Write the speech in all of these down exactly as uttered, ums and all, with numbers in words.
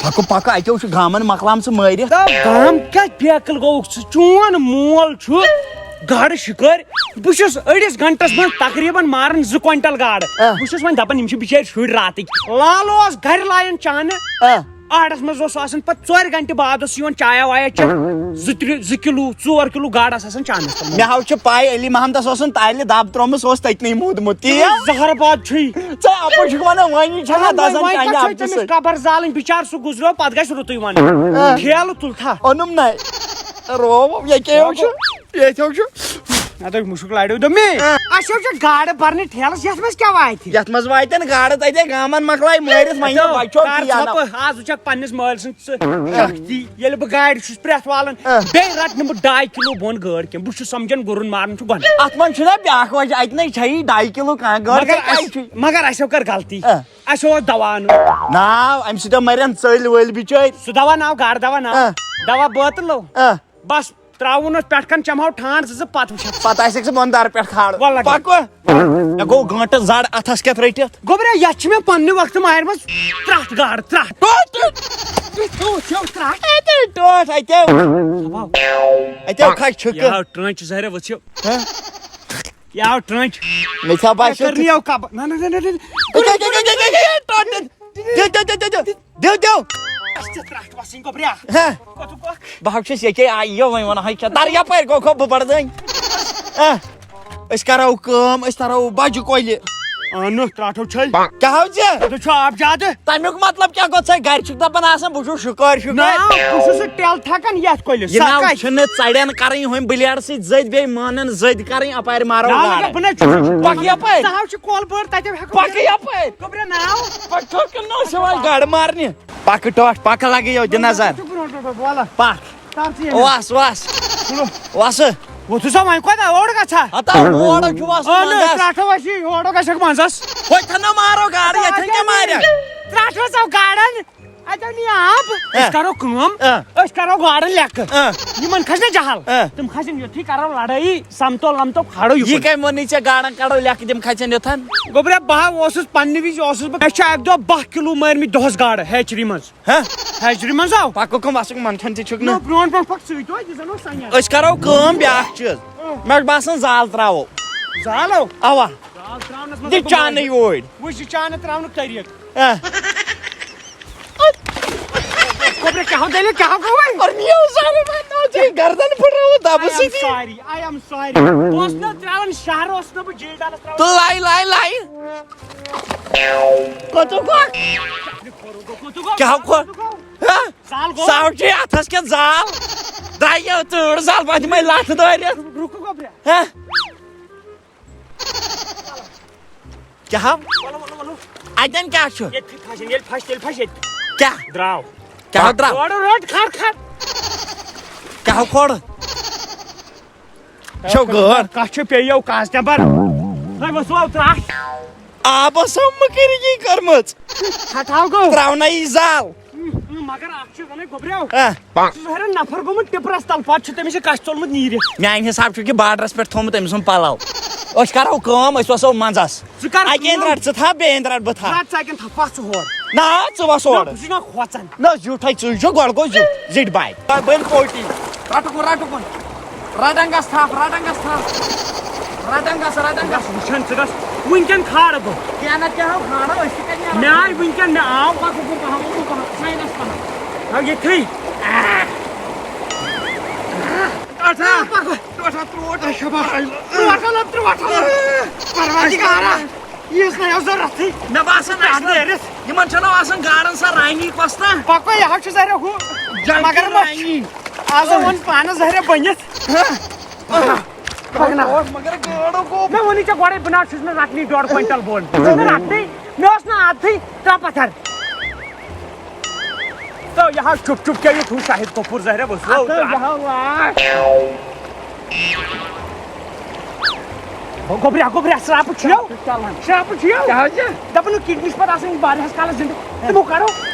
پکو پکو، اتیو چھُ گامن مۄکلام ژٕ مٲرِتھ۔ تہٕ گام کیٛاہ بیکل گوٚوُکھ ژٕ؟ چون مول چھُ گاڈٕ شِکٲرۍ۔ بہٕ چھُس أڑِس گنٹس منٛز تقریباً ماران زٕ کوینٹل گاڈٕ۔ آ۔ بہٕ چھُس وۄنۍ دپان، یِم چھِ بِچٲرۍ شُرۍ راتٕکۍ۔ لالو اوس گرِ لایان چانہٕ۔ آ۔ آڑس منٛز اوس آسان، پتہٕ ژورِ گنٹہِ بعد اوس یِوان چایہ وایہ چٮ۪تھ۔ زٕ ترٛےٚ، زٕ کِلوٗ، ژور کِلوٗ گاڈٕ آسہٕ آسان چانس تل۔ مےٚ ہاو چھِ پاے، علی محمدس اوسُن تالہِ دب ترٛوومُس، اوس تٔتنٕے موٗدمُت۔ تی ہا؟ زہر باد چھُے۔ ژٕ اپُز چھُکھ ونان، وۄنۍ چھِ ہا وۄنۍ، دزان وۄنۍ چانہِ کتھ چھِ اپزٕ تٔمِس سۭتۍ۔ قبر زالٕنۍ؟ بِچار سُہ گُزریو، پتہٕ گژھِ رُتُے ونُن۔ آ۔ ٹھیلہٕ تُل تھا۔ اوٚنُم نَے۔ روو، ییٚکیٛاہ ہیوٗ چھُ، ییٚتہِ ہیوٗ چھُ۔ نہ تہٕ مُشُک لڑیو دوٚپ مے۔ آ۔ اَسہِ ہیوٗ چھُ گاڈٕ برنہِ ٹھیلس، یتھ منٛز کیٛاہ واتہِ؟ یتھ منٛز واتن گاڈٕ تتے، گامن مۄکلایہِ مٲرِتھ، وۄنۍ یہِ بچو کر کِیَلہٕ۔ ژھۄپہٕ، آز وٕچھکھ پننِس مٲلۍ سٕنٛز ژٕ شختی، ییٚلہِ بہٕ گاڑِ چھُس پرٛٮ۪تھ والان، آ۔ بیٚیہِ رٹہٕ نہٕ بہٕ ڈاے کِلوٗ بۄن گٲڈ کینٛہہ۔ بہٕ چھُس سمجھان گُرُن مارُن چھُ گۄناہ۔ اتھ منٛز چھُنہ بیٛاکھ وجہ، اتہِ نے چھیی ڈاے کِلوٗ کانٛہہ گٲڈ، مگر ژےٚ کیٛازِ اَسہِ، چھُے؟ مگر اَسہِ کر غلطی؟ آ۔ اَسہِ اوس دوا اَنُن۔ ناو، امہِ سۭتۍ مرن ژٔلۍ ؤلۍ بِچٲرۍ۔ سُہ دوا ناو گاڈٕ دوا ناو۔ آ۔ دوا بٲتلو۔ آ۔ بس۔ ترٛاوُن اوس پٮ۪ٹھ کَن، چَمہو ٹھانٛڈ زٕ زٕ، پَتہٕ وٕچھو۔ پَتہٕ آسٮ۪کھ ژٕ بۄن دَرٕ پٮ۪ٹھ کھالُن۔ وَلہٕ لَگے۔ پَکو۔ مےٚ گوٚو گٲنٛٹہٕ زَڈ اَتھَس کٮ۪تھ رٔٹِتھ۔ گوٚبرا، یَتھ چھِ مےٚ پنٛنہِ وقتہٕ مارِ منٛز ترٛٹھ گاڈ، ترٛٹھ۔ ٹوٹھ۔ ٹوٹھ، ٹوٹھ، ٹوٹھ، اَتہِ۔ اَتہِ کھَے چھُکھ۔ یہِ ہاو ٹرٛنٛچ ظٲہرہ ؤژھِو۔ ہہ؟ یہِ ہاو ٹرٛنٛچ۔ مےٚ چھا باسیٚو کٔرنی تیُتھ؟ یَو کَبہٕ۔ نہ، نہ، نہ، نہ، نہ۔ ٹوٹھ۔ دیو، دیو، دیو، دیو، دیو، دیو، دیو۔ اَسہِ چھِ ترٛٹھ وَسٕنۍ گوٚبریا۔ ہہ۔ کوٚتُک گوٚکھ؟ بہٕ حظ چھُس ییٚکے آ-، یِوٕے وَنان، ہے، ژےٚ دَر یَپٲرۍ گوٚو، گوٚو بہٕ بَڑٕ زٔنۍ۔ ہہ۔ أسۍ کَرو کٲم، أسۍ تَرو بَجہِ کۄلہِ۔ اَہنُو، ترٛٹھو چھے۔ کیٛاہ حظ ژےٚ؟ ژٕ چھُ آب زیادٕ؟ تَمیُک مطلب کیٛاہ گوٚو؟ ژَے گَرِ چھُکھ دَپان آسان، بہٕ چھُس شُکٲرۍ، شُکٲرۍ۔ نہ، بہٕ چھُس سُہ ٹٮ۪ل تھَکان یَتھ کۄلہِ۔ یہِ سۄ ناو کَتہِ؟ چھُنہٕ ژَڑٮ۪ن کَرٕنۍ ہُمہِ بٕلیڈ سۭتۍ زٔدۍ، بیٚیہِ مانَن زٔدۍ کَرٕنۍ، اَپارِ مارو نہ، گاڈٕ۔ لَگا بہٕ نہ چھُس۔ پَکھ یَپٲرۍ۔ ژٕ ہاو چھُ کۄل بٔڑ، تَتہِ ہٮ۪کو پَکھ کٔرِتھ۔ یَپٲرۍ۔ گوٚبرا ناو۔ پَکھ کھیوٚو کِنہٕ نہ اوس یِوان گاڈٕ مارنہِ؟ پکہٕ ٹۄٹھ، پکہٕ لگہٕ یو، دِ نظر۔ برونٛٹھ، برونٛٹھ، برونٛٹھ، وَلہٕ۔ پکھ۔ تر ژٕ ییٚمہِ۔ وَس، وَس۔ تُلُو۔ وَسہٕ۔ وۄتھُو سا وۄنۍ کوتاہ، اورٕ گژھا؟ ہتا، اورٕ چھُ وَسُن اَہَن حظ، منٛزس۔ پٮ۪ٹھٕ وَسی، اورٕ گژھکھ منٛزس۔ ہوٚتہِ تھَن نہ مارو گاڈٕ، ییٚتہِ تھَن کیٛاہ مارٮ۪کھ؟ ترٛٹھ وَسو گاڈن۔ اَتٮ۪و نِیہِ آب۔ ہہ۔ أسۍ کرو کٲم، ہہ۔ أسۍ کرو گاڈن لیٚکہٕ۔ ہہ۔ یِمن کھسہِ نہ جہل۔ ہہ۔ تِم کھسن یُتھُے کرو لڑٲیی، سمتو لمتو کھالو یہِ یِکُن۔ کَمہِ ووٚنُے ژےٚ گاڈن کڑو لیٚکہٕ، تِم کھسن یوٚتھن؟ گوٚبرا، بہٕ ہا اوسُس پننہِ وِزِ اوسُس بہٕ، مےٚ چھُ اکہِ دۄہ باہ کِلوٗ مٲرمٕتۍ دۄہس گاڈٕ ہیچری منٛز۔ ہہ؟ ہیچری منٛز آو۔ پکو کم وسُک منتھن تہِ چھُکھ نہ، نہٕ۔ برونٛٹھ برونٛٹھ پکھ ژٕے توتہِ، یہِ زن اوس سنگان۔ أسۍ کرو کٲم بیٛاکھ چیٖز۔ اۭں۔ مےٚ چھُ باسان زال ترٛاوو۔ زالو؟ اوا۔ زال ترٛاونس منٛز دِ گوٚو چانٕے واریاہ۔ اوٗرۍ۔ وٕچھ یہِ چانہٕ ترٛاونُک طریٖقہٕ۔ ہہ۔ گوٚبرا، کیٛاہ ہو دٔلیٖل، کیٛاہ ہو گوٚو وۄنۍ؟ اور نیو زال، وۄنۍ تھاو ژےٚ گردن پھٕٹرٲوٕتھ دبہٕ I am سۭتی۔ Sorry, I am sorry۔ بہٕ اوسُس نہٕ ترٛاوان شہر، اوسُس نہٕ بہٕ جیٖل ڈالس ترٛاوان۔ تہٕ لایہِ، لایہِ، لایہِ۔ کوٚتُک گوٚو؟ کوٚتُک گوٚو؟ کیٛاہ کوٚر؟ کوٚتُک گوٚو؟ ہہ؟ زال گوٚو؟ ساوچے اتھس کٮ۪تھ زال۔ درٛایہِ یہِ تۭر زال، بہٕ دِمے لتھ دٲرِتھ۔ رُکہٕ گوٚبرا۔ ہہ؟ کیٛاہ ہو؟ وَلہٕ، وَلہٕ، وَلہٕ۔ اَتٮ۪ن کیٛاہ چھُ؟ ییٚتہِ پھَسہِ، ییٚلہِ پھَسہِ، تیٚلہِ پھَسہِ ییٚتہِ۔ کیٛاہ؟ درٛاو۔ کیٛاہ ہو درٛاو؟ کھوڑ روٚٹ، کھَڑ، کھَڑ۔ کیٛاہ ہو کھوڑ؟ چھو گٲڑ۔ کَتھ چھُ پیٚیو کاسٹمبر؟ تۄہہِ وَسو ترٛٹھ۔ آبس ہو مٔکٕرۍ یی کٔرمٕژ۔ ہٹاو گوٚو۔ ترٛاونَے یہِ زال۔ اۭں، اۭں، مگر اَکھ چیٖز وَنَے گوٚبریو۔ آ۔ سُہ چھُ ہیران نفر گوٚمُت ٹِپرَس تل، پَتہٕ چھُ تٔمِس یہِ کَچھ ژوٚلمُت نیٖرِتھ۔ میٛانہِ حساب چھُ کہِ بارڈرَس پٮ۪ٹھ تھوٚومُت أمۍ سُنٛد پَلَو۔ أسۍ کَرو کٲم، أسۍ وَسو منٛزَس۔ ژٕ کَر اَکہِ اَندٕ کٲم۔ رَٹ ژٕ تھاو، بیٚیہِ اَندٕ رَٹ بہٕ تھاو۔ رَٹ ژٕ اَکہِ اَندٕ تھاو، پَتھ ژٕ ہورٕ۔ نہ، ژٕ وَس نہ، اورٕ۔ بہٕ چھُس نہ کھوژان۔ نہ، زیُٹھے ژٕے چھُ، گۄڈٕ گوٚو زیُٹھ، زِٹھۍ بَے۔ بٔلۍ پوٹی۔ رَٹُکھ، رَٹُکھ۔ رَٹَنٛگَس تھَپھ، رَٹَنٛگَس تھَپھ۔ رَٹَنٛگَس، رَٹَنٛگَس۔ وٕچھان ژٕ گژھ وٕنکٮ۪ن کھارٕ بہٕ۔ کینٛہہ نَتہٕ کیٛاہ ہو کھارو، أسۍ تہِ کَتہِ نیرو؟ مےٚ آے وٕنکٮ۪ن، مےٚ آو۔ پَکھ ہُکُن پَہَم، ہُکُن پَہَم، سایڈَس پَہَم۔ آو ییٚتھٕے۔ اَٹھا۔ پَکھ۔ ٹوٹھا ترٛوٹ۔ اچھا، بَس۔ Trout ہَلَب، trout ہَلَب۔ پَروَردِگارا۔ ییٖژ نہٕ ٲس ضوٚرَتھٕے۔ مےٚ باسان، اَسہِ نہٕ نیرِتھ۔ یِمَن چھَنہٕ آسان گاڈَن سۄ رانی کۄس تام۔ پَکو، یہِ حظ چھُ ظٲہرہ ہُہ۔ جنگی مگر وۄنۍ رانی۔ آز ووٚن پانَس ظٲہرہ بٔنِتھ۔ ہہ؟ پَکناو۔ اوس مگر گٲڈ گوٚو۔ مےٚ ووٚنُے ژےٚ گۄڈَے، بہٕ نہ حظ چھُس نہٕ رَٹنٕے ڈۄڈ کویِنٹَل بۄن۔ بہٕ چھُس نہٕ رَٹنٕے۔ مےٚ اوس نہٕ عادتھٕے ترٛےٚ پَتھر۔ تو یہِ حظ چُپ چُپ کیٛاہ یہِ تھوٚو شاہد کپوٗر ظٲہرہ ؤژھلو۔ اَتھ حظ یہِ حظ لاش۔ گوٚبریا، گوٚبریا، شرٛاپہٕ چھُیو؟ چلان۔ شرٛاپہٕ چھُیو؟ کیٛاہ حظ چھِ؟ دَپان نہٕ کِڈنی چھِ پَتہٕ آسان یہِ واریاہَس کالَس زِندٕ۔ تِمو کَرو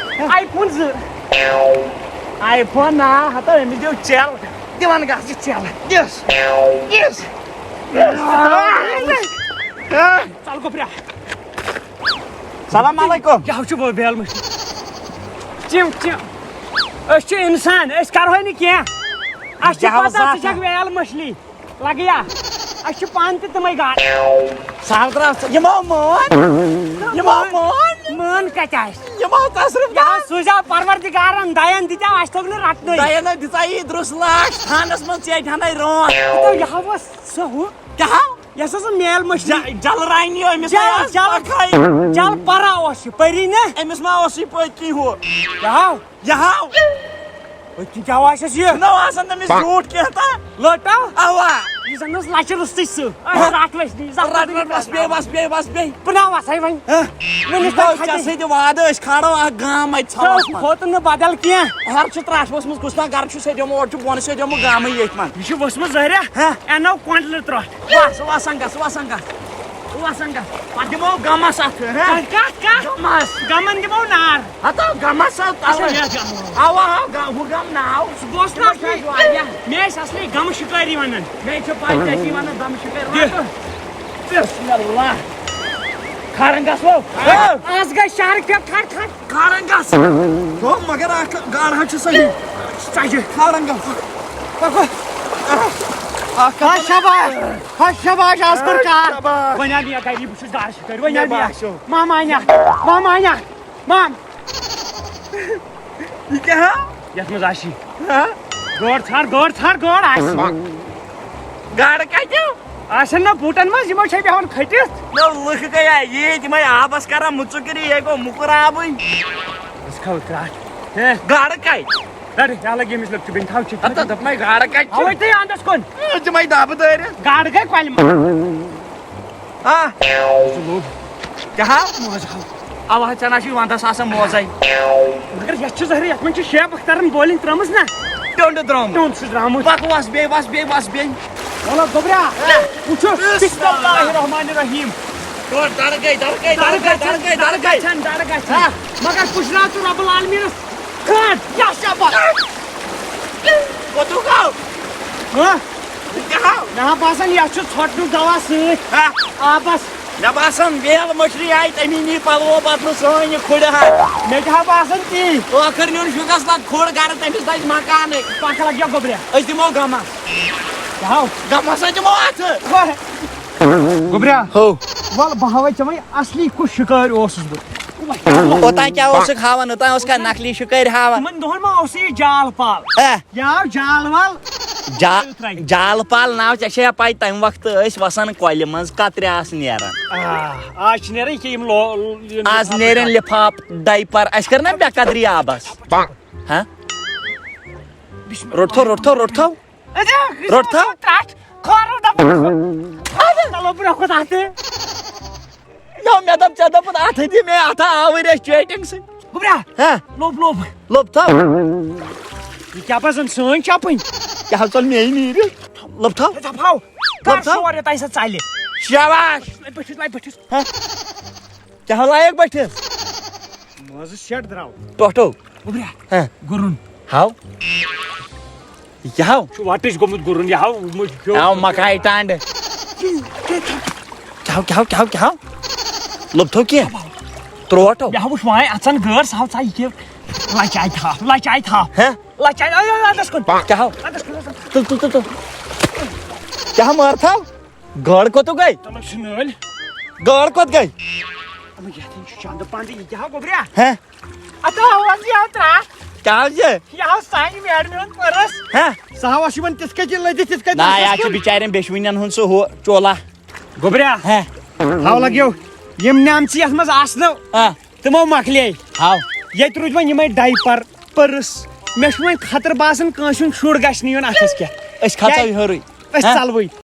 آی فون زٕ۔ آی فون نا، ہَتو أمِس دِیِو چَل۔ دِوان گژھ یہِ چَل۔ دِس۔ دِس۔ ژَل گوٚبریا۔ سلام علیکم۔ کیٛاہ چھُ بہٕ بیل مٔشتٕے؟ چِم، چِم۔ أسۍ چھِ اِنسان، أسۍ کرہوے نہٕ کینٛہہ۔ اَسہِ چھِ جہل پتہ ژٕ ذات۔ چھَکھ ویل مٔچھلی۔ لگیا۔ أسۍ چھِ پانہٕ تہِ تِمَے گاڈٕ۔ سہل درٛاو ژٕ۔ یِمو مٲن۔ یِمو مٲن۔ مٲن کَتہِ آسہِ؟ یِمو تصرف یا سوٗزیو پروردگارن دَیَن دِتیو، اَسہِ توٚگ نہٕ رَٹنُے۔ دَیَن ہَے دِژا یی درٛس لاش تھانَس منٛز، ژیٹہِ ہَنَے رٲنٛٹھ۔ تہٕ یہِ ہا اوس سُہ ہُہ۔ کیٛاہ ہا؟ یۄس ہسا میل مٔچھلی۔ جل رانی، أمِس ما جل، ٲس جل، پکھے؟ جل پرا اوس یہِ، پٔری نہ؟ أمِس ما اوس یہِ پٔتۍ کِنۍ ہُہ؟ کیٛاہ ہاو؟ یہِ ہاو؟ پٔتۍ کِنۍ کیٛاہ آسٮ۪س یہِ؟ چھُنہ آسان تٔمِس زیوٗٹھ کینٛہہ تہٕ؟ لٔٹ ہا؟ اوا۔ یہِ زن ٲس لچہِ رُستٕے سُہ۔ اَسہِ رٹھ وٕچھنہِ، یہِ زن رٹھ، رٹھ، وس بیٚیہِ، وس بیٚیہِ، وس بیٚیہِ۔ بہٕ نا وسے وۄنۍ۔ ہہ؟ وۄنۍ یہِ گوٚو ژےٚ سۭتۍ وعدٕ، أسۍ کھالو اکھ گام اَتہِ ژھاوَس منٛز۔ کھوٚت نہٕ بدل کینٛہہ۔ ہر چھُ ترٛٹھ وسمٕژ، کُس تام گرٕ چھُ سیٚدیومُت، اورٕ چھُ بۄنہٕ سیٚدیومُت گامٕے ییٚتھۍ منٛز۔ یہِ چھُ وسمُت زہریا۔ ہہ؟ اَنو کۄنٛڈلہٕ ترٛٹھ۔ وَس، وَسَن گژھ، وَسَن گژھ، وَسَن گژھ۔ پَتہٕ دِمو غمَس اَتھٕ، ہہ؟ کَتھ، کَتھ، کَتھ؟ غمَس۔ غمَن دِمو نار۔ ہَتو غمَس آو اَچھا، تَوَے۔ یَتھ غمَس۔ اَوا، آو غم، ہُہ غم نہ آو۔ سُہ گوٚژھ نہ تِمَن چھُ اَسہِ اَسہِ واریاہ۔ مےٚ ٲسۍ اَصلی غمہٕ شِکٲری وَنان۔ مےٚ چھِ پَے ژےٚ چھِ وَنان غمہٕ شِکٲری۔ دِ۔ وَنان۔ بِسمِ اللہ۔ کھارَن گژھو۔ آز گٔے شہرٕ پٮ۪ٹھ کھار کھار۔ کھارن گژھ۔ ہو، مگر اکھ گاڈ حظ چھِ صحیح۔ ژَجہِ۔ کھارن گژھ۔ اکھ ہا شاباش۔ ہا شاباش، آز کوٚر کار۔ شاباش۔ وۄنۍ آو مےٚ گری، بہٕ چھُس گاڈٕ شِکٲرۍ۔ وۄنۍ مےٚ آو مےٚ۔ باسیو۔ مام آنیا۔ مام آنیا۔ مام۔ یہِ کیٛاہ ہا؟ یَتھ منٛز آسی۔ ہا؟ گٲڈ ژھانڈ، گٲڈ ژھانڈ، گٲڈ آسہِ۔ گاڈٕ کَتہِ؟ آسن نہ بوٗٹن منٛز، یِمو چھے بیٚہوان کھٔٹِتھ۔ نہ، لُکھ گٔیے ییٖتۍ، یِمے آبس کران مُژُکری، یے گوٚو موٚکُر آبٕے۔ أسۍ کھاو ترٛٹھ۔ ہے۔ گاڈٕ کَتہِ؟ رَٹھ، یہِ لگہِ ییٚمِس لۄکچہِ بیٚنہِ، تھاو چھِ۔ ہتا دوٚپمَے گاڈٕ کَتہِ چھِ؟ اَوَے تُہۍ اَندَس کُن۔ تِمَے دَبہٕ دٲرِتھ۔ گاڈٕ گٔے کۄلہِ منٛز۔ آ۔ سُہ لوٚگ۔ کیٛاہ ہا؟ موزٕ ہاو۔ اَوا، ژےٚ نہ چھُے وَندَس آسان موزَے۔ مگر یَتھ چھِ زہرِ، یَتھ منٛز چھِ شیپ اخترن بولِنگ ترٲمٕژ نہ۔ ٹیوٚنٛڈ درٛامُت۔ ٹیوٚنٛڈ چھُ درٛامُت۔ پَکھ وَس بیٚیہِ، وَس بیٚیہِ، وَس بیٚیہِ۔ وَلہٕ گوٚبرا، وٕچھِو، بِسمِ اللہِ الرحمٰنِ الرحیٖم۔ ٹوٚنٛڈ دَرٕ گٔے، دَرٕ گٔے، دَرٕ دَرٕ گٔے، گژھن، دَرٕ گٔے، دَرٕ دَرٕ گٔے۔ گژھن، دَرٕ گژھن۔ ہا؟ مگر پُشراو ژٕ رۄب العالمیٖنَس۔ کھڑ، کیٛاہ چھا پَتہٕ؟ کوٚتُک آو؟ ہا؟ یہِ کیٛاہ آو؟ مےٚ ہا باسان، یَتھ چھُ ژھۄٹنُک دوا سۭتۍ۔ ہا؟ آبَس۔ مےٚ باسان، ویل مٔشری آیہِ تَمی نی پَلوو بدلہٕ سٲنۍ یہِ کھُڑِ ہا۔ مےٚ تہِ ہا باسان تی۔ ٲخٕر نیوٗن شُکَس لَگ کھُڑ گَرٕ، تٔمِس دَزِ مکانٕے۔ پَکھ لَگ یا گوٚبریا۔ أسۍ دِمو غمَس۔ کیٛاہ ہو؟ غمَس ہے دِمو اَتھٕ۔ ہو۔ گوٚبریا۔ ہو۔ وَلہٕ بہٕ ہاوَے ژےٚ وۄنۍ اَصلی کُس شِکٲرۍ اوسُس بہٕ۔ اوٚتام کیٛاہ اوسُکھ ہاوان؟ اوٚتام اوس کانٛہہ نقلی شِکٲرۍ ہاوان۔ تِمَن دۄہَن ما اوسُے یہِ جال پال؟ ہے۔ یا جال وال۔ جا-، جال پال ناو، ژےٚ چھےٚ پَے تَمہِ وقتہٕ ٲسۍ وَسان کۄلہِ منٛز، کترِ آسہٕ نیران۔ آ، آز چھِ نیران یہِ کیٛاہ یِم لو-، یِم آز لِفافہٕ نیرن کترِ۔ لِفاف، ڈایپر، اَسہِ کٔر نا بے قدری آبس۔ ہاں؟ بسم اللہ۔ روٚٹ تھو، روٚٹ تھو، روٚٹ تھو۔ اچھا، روٚٹ تھو۔ ترٛٹھ، کھۄر دَپان۔ چلو برٛونٛہہ کُن اَتھ۔ نو، مےٚ دوٚپ، ژےٚ دوٚپُتھ اَتھٕ دِ مےٚ، اَتھٕ آوٕرۍ اَسہِ چیٹِنٛگ سۭتۍ۔ گوٚبرا۔ ہہ؟ لوٚب، لوٚب۔ لوٚب تھاو۔ یہِ کیٛاہ پَزَن سٲنۍ چَپٕنۍ؟ کیٛاہ حظ ژَل مے نیٖرِتھ؟ لوٚب تھاو۔ ہے، دَپہٕ ہاو۔ لوٚب کر تھاو۔ سورُے تۄہہِ سۭتۍ ژَلہِ۔ شاباش۔ لَے بٔٹھِس، لَے بٔٹھِس۔ ہہ؟ کیٛاہ لایق بٔٹھِس؟ مازٕ سٮ۪ٹ درٛاو۔ ٹۄٹھو۔ گوٚبرا۔ ہہ۔ گُرُن۔ ہاو۔ یہِ کیٛاہ ہاو؟ چھُ وَٹٕچ گوٚمُت گُرُن، یہِ ہاو مُج-، پیوٚو۔ یہِ ہاو مکاے ٹانٛڈٕ۔ کیٛاہ ہاو، کیٛاہ ہاو، کیٛاہ ہاو، کیٛاہ ہاو؟ لوٚب تھو کینٛہہ؟ ترٛوٹو۔ یہِ ہاو وٕچھ وۄنۍ اَژان گٲر، سُہ ہاو ژاے یہِ کہِ لَچاے تھاو، لَچاے تھاو۔ ہہ؟ لَچاے، اَے، اَے، اَندَس کُن۔ کیٛاہ ہاو؟ اَندَس کُن، اَندَس کُن۔ تُل، تُل، تُل، تُل۔ کیٛاہ ہاو مار تھاو؟ گٲڑ کوٚت گٔے؟ تَلہٕ چھِ نٲلۍ۔ گٲڑ کوٚت گٔے؟ اَما یَتھ چھُ چَندٕ پَنٛدٕ، یہِ کیٛاہ ہاو گوٚبریا؟ ہہ؟ اَتھ ہاو حظ یہِ ہاو ترٛٹھ۔ کیٛاہ حظ یہِ؟ یہِ ہاو سانہِ میڈمہِ ہُنٛد پٔرٕس۔ ہہ؟ سُہ ہاو اَسہِ یِمَن تِتھ کٔنۍ تہِ لٔدِتھ، تِتھ کٔنۍ نا، تَتھ یہِ حظ چھُ کُن۔ بِچارٮ۪ن بیٚچوٕنٮ۪ن ہُنٛد سُہ ہُہ چولا۔ گوٚبریا۔ ہہ؟ ہاو لَگیو۔ یِم نٮ۪مژٕ یَتھ منٛز آسنو، آ۔ تِمو مۄکلے۔ ہاو۔ ییٚتہِ روٗدۍ وۄنۍ یِمَے ڈایپَر، پٔرٕس۔ مےٚ چھُ وۄنۍ خطرٕ باسان، کٲنٛسہِ ہُنٛد شُر گژھِ نہٕ یُن اَتھَس کٮ۪تھ۔ أسۍ کھژو کیٛازِ؟ یہِ ہیوٚرُے۔ أسۍ ہہ؟ ژَلوٕے۔